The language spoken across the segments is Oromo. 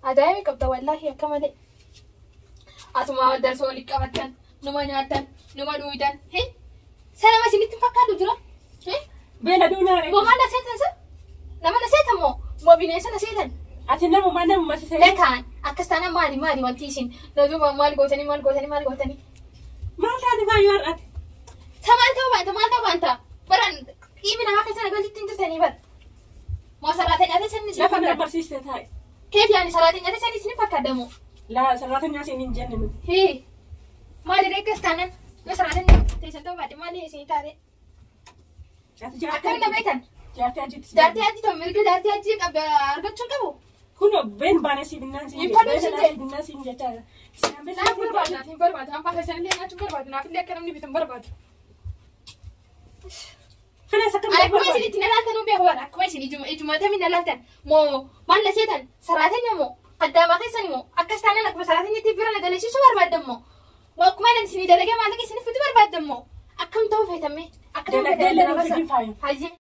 Ajaa'iba qabda wallaahi akka malee. Asuma darsoo walitti qabattan, numa nyaattan, numa dhuudan. Sana isinitti hin fakkaatu jira. Beela duunaa. Moo maal na seetan sa? Nama na seetan moo? Moo bineensa na seetan? Ati namuma namuma si seetan. Lekaan akkas taanaan maali maali wanti isin na duuba maal gootanii maal gootanii maal gootanii? Maal taate faayyoo har'aati? Ta maal ta'uu baanta maal ta'uu baanta? Baran dhiibi namaa keessa na galchitti hin jirtanii bar. Moo saraatenyaa teessan isin Lafa na fakkaata? barsiiste taa'e. Keef yaani saraatenyaa teessan isin fakkaata moo? Laa saraatenyaa siin hin jenne nuti. Hee maali ree akkas taanaan yoo saraatenyaa teessan ta'uu baate maali isin taate? Ati Akkamiin na beektan? Jaartii ajiitti. Jaartii ajii ta'u mirga jaartii ajii qabda argachuu hin qabu. Kunoo been baanee siif hinnaan siin Hin jedha. fadhu siin Beela jedhe. hinnaan siin jechaa jira. Naaf barbaadu naaf hin barbaadu hambaa keessan illee nyaachuu hin barbaadu naaf illee akka namni bitu hin barbaadu. Filees akkam Ani akkuma isin ittiin ilaaltan hin beeku bara akkuma isin ijuma tamiin ilaaltan moo maal na seetan saraateenya moo addaamaa keessan moo akkas taanaan akkuma saraateenya bira na dalasiisuu barbaaddan moo moo akkuma inni isinii dalagee maallaqa isin fidu barbaaddan moo akkam ta'uu feetamme akka ta'uu Dalagdee illee nuuf hin faayu. Hayyee.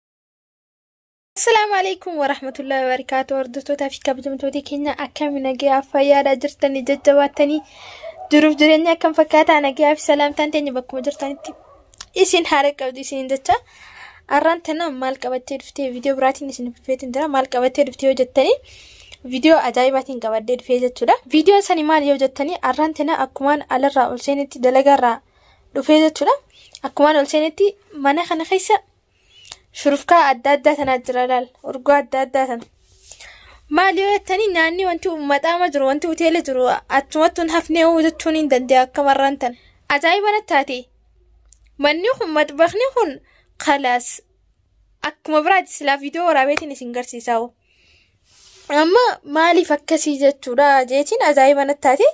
Assalaamu alaikum warahmatullahi wabarakatuh. Hordoftoota fi kabajamtoota keenya akkam nagayaa fayyaadhaa jirtanii jajjabaattanii jiruuf jireenya akkam fakkaataa nagayaa fi salaamtaan teenya bakkuma jirtanitti isin haala qabdu isiniin jecha. Arraan tana maal qabattee dhuftee viidiyoo biraatiin isin dhufeetiin jira. Maal qabattee dhuftee yoo jettanii viidiyoo ajaa'ibaatiin qabadhee dhufee jechuudha. Viidiyoon sani maal yoo jettanii arraan tana akkumaan alarraa ol seenetti dalagaarraa dhufee jechuudha. Akkumaan ol seenetti mana kana keessa shurufkaa adda addaa tanaa jira laal urgoo adda addaa tana. Maal yoo jettanii nyaanni wanti maxaama jiru wanti hoteela jiru achumatti hin hafnee jechuun hin danda'a akka marraan tana. Ajaa'iba natti taate manni kun maxbaqni kun khalaas akkuma biraati silaa viidiyoo waraabeetiin isin garsiisaa. Amma maaliif akkasii jechuudha jeetiin ajaa'iba natti taate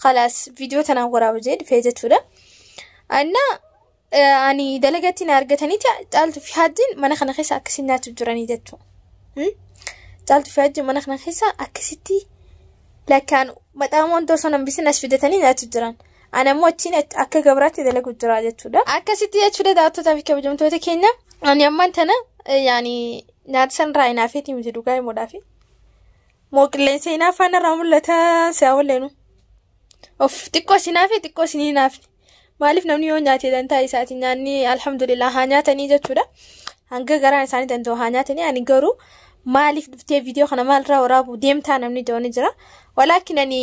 khalaas viidiyoo tanaan waraaba jee dhufee jechuudha. Annaa ani dalagatti na argatanii Caaltuu fi Hajjiin mana kana keessa akkasiin nyaachuuf jiranii jechuudha. Caaltuu fi Hajjiin mana kana keessa akkasitti lakkaan maxaama wanta osoo hambisin as fidatanii nyaachuuf jiran. Ani ammoo achiin akka gabraatti dalagu jira jechuudha. Akkasitti jechuudha daawwattootaa fi kabajamtoota keenya. Ani ammaan tana yaani nyaata sanarraa hinaafeeti miti dhugaa himuudhaafi. Moo qilleensa hinaafaan irraa mul'ata si'a walleenu. Of xiqqoo si hinaafe xiqqoo si hin hinaafne. Maaliif namni yoo nyaate dantaa isaati nyaanni alhamdulillah haa nyaatanii jechuudha. Hanga garaan isaanii danda'u haa nyaatanii ani garuu maaliif dhuftee viidiyoo kana maalirraa waraabuu deemtaa namni jedhu ni jira. Walaakin ani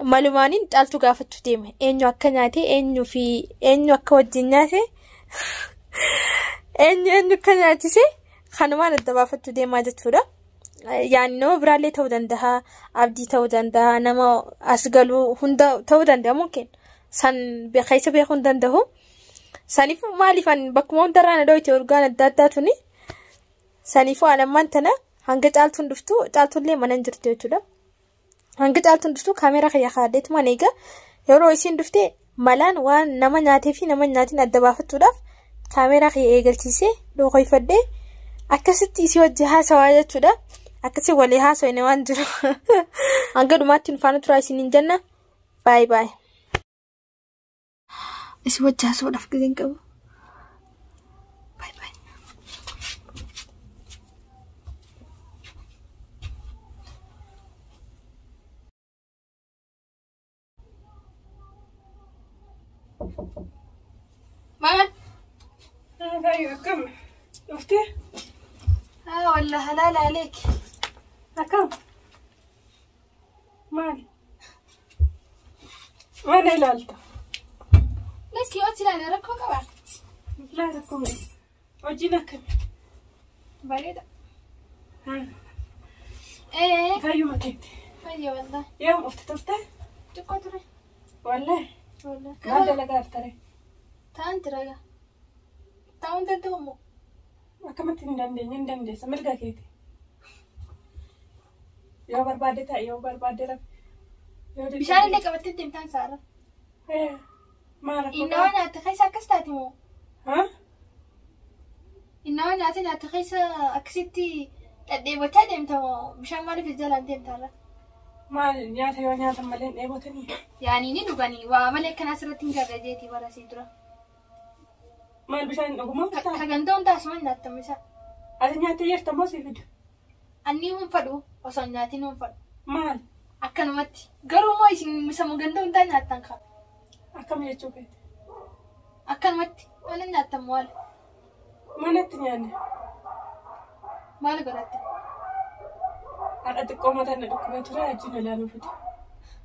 malumaaniin Caaltuu gaafachuu deeme. Eenyu akka nyaate eenyu fi eenyu akka wajjin nyaate eenyu eenyu akka nyaachise kanumaan adda baafachuu deemaa jechuudha. Yaani nama biraallee ta'uu danda'a, abdii ta'uu danda'a, nama as galuu hunda ta'uu danda'a mumkin. San keessa beekuu hin danda'u. Saniifuu maaliif ani bakkuma hundarraa na dhoyte urgaan adda addaa tuni. Saniifuu ani ammaan tana hanga Caaltuun dhuftu Caaltuullee mana hin jirtu jechuudha. Hanga Caaltuun dhuftu kaameeraa kiyya kaadheetumaan eega yeroo isiin dhufte malaan waan nama nyaatee fi nama hin nyaatiin adda baafachuudhaaf kaameeraa kiyya eegalchiisee dhokoyfadhee akkasitti isii wajji haasawaa jechuudha. Akkasi walii haasawine waan jiru. Hanga dhumaatti nu faana turaa isiniin jenna. Baay baay. Isii wajji haasawuudhaaf gizee hin qabu. Baay baay. Mama. Faayyoo akkam dhuftee? Ah, wallah halaala aleek. Akkam? Maali? Maal ilaalta? Lakkii yoo ilaale rakkoo qaba. Laa rakkoo miti. Hojiin akkami? Bareeda. Ee. Fayyuma keetti. Fayya wallah. Yoom dhufte turte? Xiqqoo ture. Wallahi. Wallah. Maal dalagaa jirta ree? Ta'an jira gaa. Ta'uu hin danda'u moo? Akkamatti hin dandeenye hin dandeessa mirga keeti. Yoo barbaadde ta'i yoo barbaadde rafi. Yoo didde- Bishaan illee qabattee deemtaan saara. Maal rakkoo Innama qaba? nyaatte keessa akkas taati moo? Haa? Innama nyaate nyaatte keessa akkasitti dhadheebachaa deemta moo bishaan maaliif jalaan deemta irra? Maal nyaata yoo nyaatan malee hin dheebotanii? Yaani ni dhuganii waa malee akkanaa asirratti hin garra jeetii bara sii dura. Maal bishaan hin dhugumaa? Ka ganda hundaa asuma nyaattamu isa. Ati nyaattee jirta moo sii fidu? Anni hin fadhu osoo hin nyaatin hin fadhu. Maal? Akkanumatti. Garuu immoo isin misama ganda hundaa nyaattan qaba. Akkam jechuu feete? Akkanumatti mana nyaattan maal? Manatti nyaanne. Maal godhatte? Har'a xiqqoo mataan na dhukkubee ture wajjin ilaaluu fide.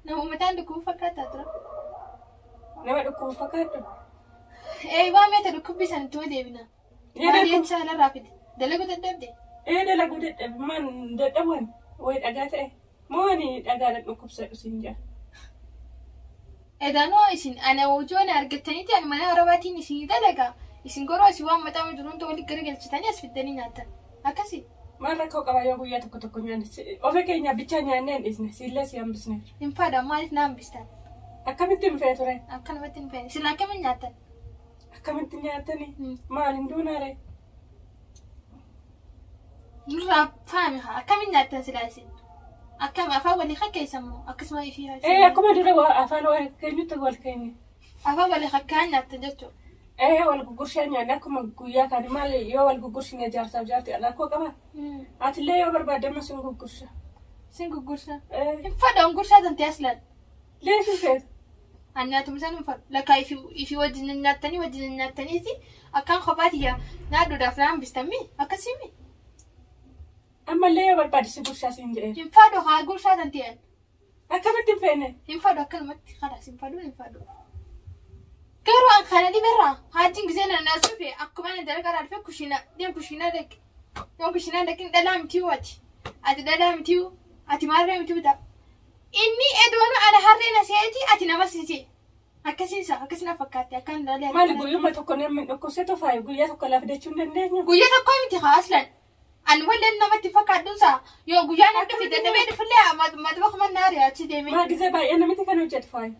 Nama mataan dhukkubu fakkaataa ture. Nama dhukkubu fakkaadhu? Ee waa meeta dhukkubbii sana ittuma deebina. Maal jecha alarraa fide? Dalaguu dadhabde? Ee dalaguu dadhabe maan dadhabuun wayi dhagaa ta'e moo ani dhagaadhaan dhukkubsadhu siin jaa. Edaanoo isin ana hojii ani argattaniiti ani mana arabaatiin isin dalagaa. Isin garuu asii waan maxaama jiru hunda walitti garagalchitanii as fiddanii nyaattan. Akkasii. Maal rakkoo qaba yoo guyyaa tokko tokko nyaanne? Ofii keenya bichaa nyaannee hin dhiisne siillee si hambisneerra. Hin fadha maaliif na hambistan? Akkamitti hin feetu ree? Akkanumatti hin feene. Sila akkamiin nyaattan? Akkamitti nyaattanii? Maal hin duunaaree? Nurraa faami haa akkamiin nyaattan silaa isin? Akkam afaan walii hakkeessan moo akkasuma ifii haa? Ee akkuma dura afaan wal keenyutti wal keenya. Afaan walii hakkaan nyaattan jechuudha. Ee wal guggurshaa nyaanne akkuma guyyaa kan maal yoo wal guggursine jaarsaaf jaartii rakkoo qaba. Atillee yoo barbaadde amma sin guggursha. Sin guggursha? Hin fadha gugurshaa tantee as laal. Leeshi feetu. Ani nyaatuma isaan hin fadhu. Lakkaa ifii wajjin nyaattanii wajjin nyaattaniiti akkaan kophaati yaa nyaadhuudhaaf na hambistammi akkasii. Ammallee yoo barbaadde si gurshaa siin jedhee. Hin fadhu haa gurshaa tantee. Akkamitti hin feene? Hin fadhu akkanumatti khalaas hin fadhu hin fadhu. Garuu an kana dhiberraa haajiin gisee na naas dhufe akkuma ani dalagaa dhufe kushiina deem kushiinaa dhaqe. Yoon kushiinaa dhaqin dhalaa mitiyu ati. Ati dhalaa mitiyu ati maarree mitiyu ta'a. Inni edoonu ana harree na seeti ati nama siite. Akkasiinsa akkasina fakkaatti akkaan dhalee. Maali guyyuma tokko namni dhukkubsatu faayu guyyaa tokko lafa dachuu hin dandeenyu. Guyyaa tokko miti haa aslan. Ani walleen namatti fakkaadhuunsa yoo guyyaan akka fide dadhabee dhufillee madaba kuma naari achi deemee. Maa gisee baay'ee namitti kan hojjetu faayu.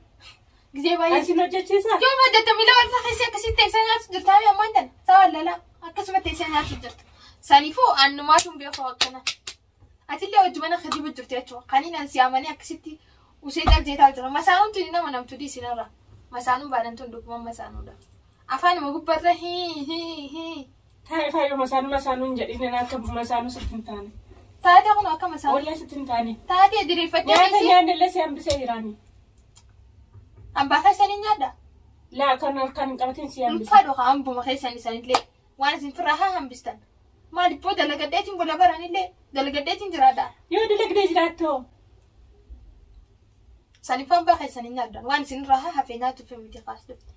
Gisee baay'ee. Asin hojjechiisa. Yoo madda miila wal fakkeessee akkasitti teessee nyaatu jirta haa ammaan tana sawa lalaa akkasuma teessee nyaatu jirta. Saniifuu annumaatu hin beeku akkana. Atillee hojii mana kijibu jirti jechuudha. Kaniin an siyaamanii akkasitti usee jaljeetaa jira. Masaanuun tuni nama namtu dhiisinarra. Masaanuun baadhantuun dhuguma masaanuudha. Afaanuma gubbarra hii hii hii. Taa'e faayu masaanuu masaanuu hin jedhin akka masaanuu sitti hin taane. Taatee kun akka masaanuu. Wallee sitti hin taane. Taatee diriirfattee. Nyaata nyaannillee si hambisee jiraani. Hambaa keessanii nyaadha. Laa kan harkaan hin qabatin si hambise. Hin fadhu haa hambuma keessan isaanillee waan isin firraa haa hambistan. Maaliif boo dalagadheetiin bola baranillee dalagadheetiin jiraadha. Yoo dalagdee jiraattoo. Saniif hambaa keessanii nyaadha waan isin irraa haa hafee nyaatuuf miti kaas dhufte.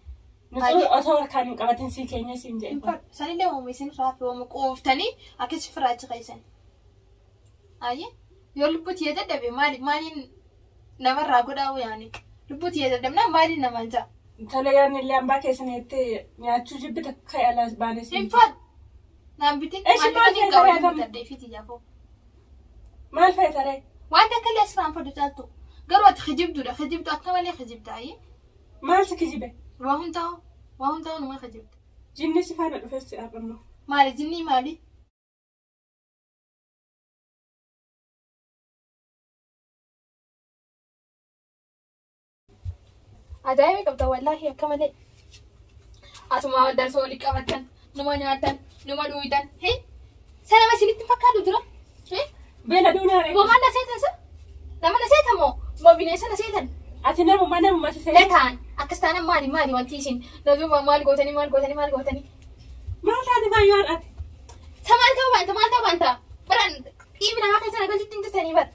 Nuti osoo harkaan hin qabatin si keenya siin jedhe. Hin fadhu sanillee uuma isin irraa hafe uuma quuftanii akkasi firraa achi keessan. Ayyee yoo lubbuutti yoo dadhabe maaliif maaliin namarraa godhaa yaani lubbuutti yoo dadhabnaa maaliin namaan ja'a. Tole yaadni illee hambaa keessan jettee nyaachuu jibbita ka'e alaas baane siin. Hin fadhu. Naan bitin Eshi maal maal feetaree qabu bitadhee fi tiyyaafoo. Maal feetaree? Wanta akka illee asirraan fadhu caaltu. Garuu ati kijibduudha kijibdu akka malee kijibda ayyee. Maal si kijibe? Waa hundaa'u numa kijibda. Jinni si faana dhufes si dhaabamma. Maali jinni maali? Ajaa'iba qabda wallaahi akka malee. Asuma darsoo walii qabattan numa nyaattan numa dhuyitan. Sana isinitti fakkaatu dura. Beela duunaaree. Moo maal na seetan sa? Nama na seetan moo? Moo bineensa na seetan? Ati namuma namuma si seetan. Lataan akkas taanaan maali maali wanti isin na maal gootanii maal gootanii maal gootanii. Maal taate faayyoo har'aati? Sa maal ta'uu baanta maal ta'uu baanta? Baraan dhiibi namaa keessa na galchutti hin jirtanii bara.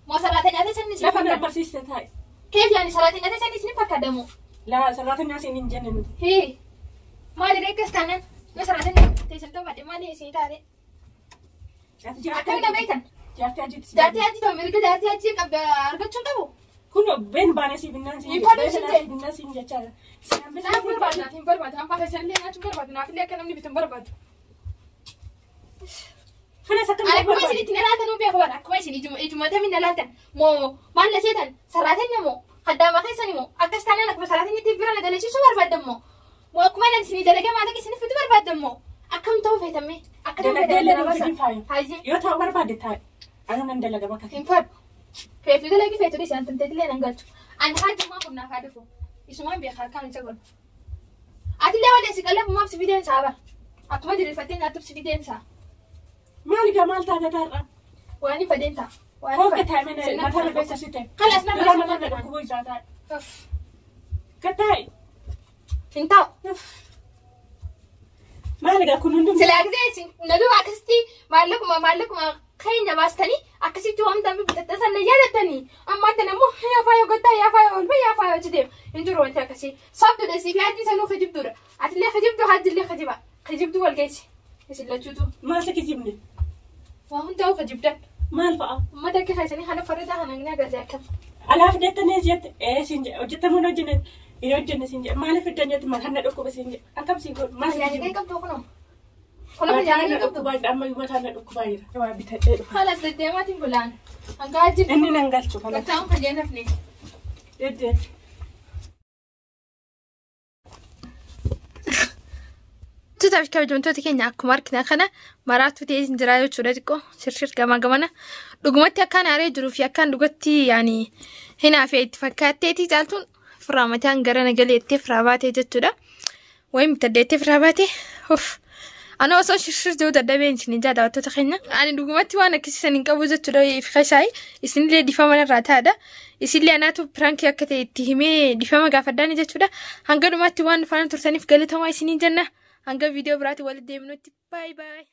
Moo saraatanyaa teessan isin Lafa na fakkaata? barsiiste taa'e. Keef yaani saraatanyaa teessan isin fakkaata moo? Laa saraatanyaa siin hin jenne nuti. Hee maali reekkas taanaan yoo saraatanyaa teessan ta'uu baate maali isin taate? Ati Akkamiin na beektan? Jaartii ajiitti si Jaartii ajii ta'u mirga jaartii ajii qabda argachuu hin qabu. Kun been baanee si binnaan siin Hin fadhu siin jedhe. Binnaan siin jechaa jira. Si hambisee Naaf barbaadu naaf hin barbaadu hambaa keessan illee nyaachuu hin barbaadu naaf illee akka namni bitu hin barbaadu. Filas akkamitti Ani akkuma barbaadu? isin ittiin alaaltan uu beeku bara akkuma isin ijuma tamin alaaltan moo maal na seetan saraateenya moo haddaama keessani moo akkas taanaan akkuma saraateenya bira na dalasiisuu barbaaddan moo moo akkuma nan isinii dalagee maallaqa isinii fidu barbaaddan moo akkam ta'uu feetamme akka ta'uu Dalagdee illee feetan nuuf hin faayu. Hayyee. Yoo ta'u barbaadde taa'e. Ani nan dalaga bakka Hin fadhu. Feetuu dalagii feetuu dhiisee tanteetillee nan galchu. Ani haajumaa kun naaf haa dhufu. Isumaan beekaa akkaan isa godhu. Atillee wallee si qallabumaaf si fideen saa bara. Akkuma diriirfattee nyaattuuf si fideen saa. Maal gaa maal taate taarra? Waan hin fadeen ta'a. Koo gataa mana mataa na dhukkubsite. Kalas na Dura mataa na dhukkubuu isaa taa'e. Gataa. Hin ta'u. Maal egaa kun hundumtuu. Silaa gisee na duuba akkasitti maallaquma keenya baastanii akkasitti wanta bitattee sana yaadattanii ammaan tana immoo yaa faayoo gattaa yaa faayoo olba yaa faayoo achi deema hin jiru wanti akkasii sabduudha siif yaaddi sanuu kijibduudha atillee kijibdu hajjillee kijiba kijibdu wal geessi isin lachuutu. Maal si kijibne? Waa hundaa'u kijibdan. Maal fa'a? Uummata akka keessanii kana farda kana ni agartee akkam. Alaaf jettanii jette ee siin jedhe hojjetamuun hojjenne hin hojjenne siin jedhe maaliif fiddan jette mataan na dhukkuba siin jedhe akkam siin godhu maal si Yaani kijibne? qabdu kunoo. Kunoo Mataan yaani na qabdu. dhukkubaa jira ammayyuu mataan na dhukkubaa jira. Waa bitadhee dhufa. Halas deddeemaatiin bulaan. Hanga hajji. Inni nan galchu kana. Gattaa'uun fayyadamne. Deddeem. Tutaaf kabajamtoota keenya akkuma argina kana maraatu ta'ee hin jira jechuudha xiqqoo shirshir gamaa gamana dhugumatti akkaan aaree jiruu fi akkaan dhugatti yaani hinaafee itti fakkaatteetii caaltuun firaa mataan gara nagaleettee firaa baatee jechuudha. Wayii bitaddeettee firaa baatee uff Ana osoo shirshir jiru dadhabeen isin ijaa daawwattoota keenya. Ani dhugumatti waan akkasiisan hin qabu jechuudha ifa shaayi. Isinillee dhifama irraa taa'adha. Isinillee anaatu piraankii akka ta'e itti himee dhifama gaafadhaani jechuudha. Hanga dhumaatti waan faana turtaniif galatomaa isiniin jenna. Hanga viidiyoo biraatti walitti deebinutti baay'ee baay'ee.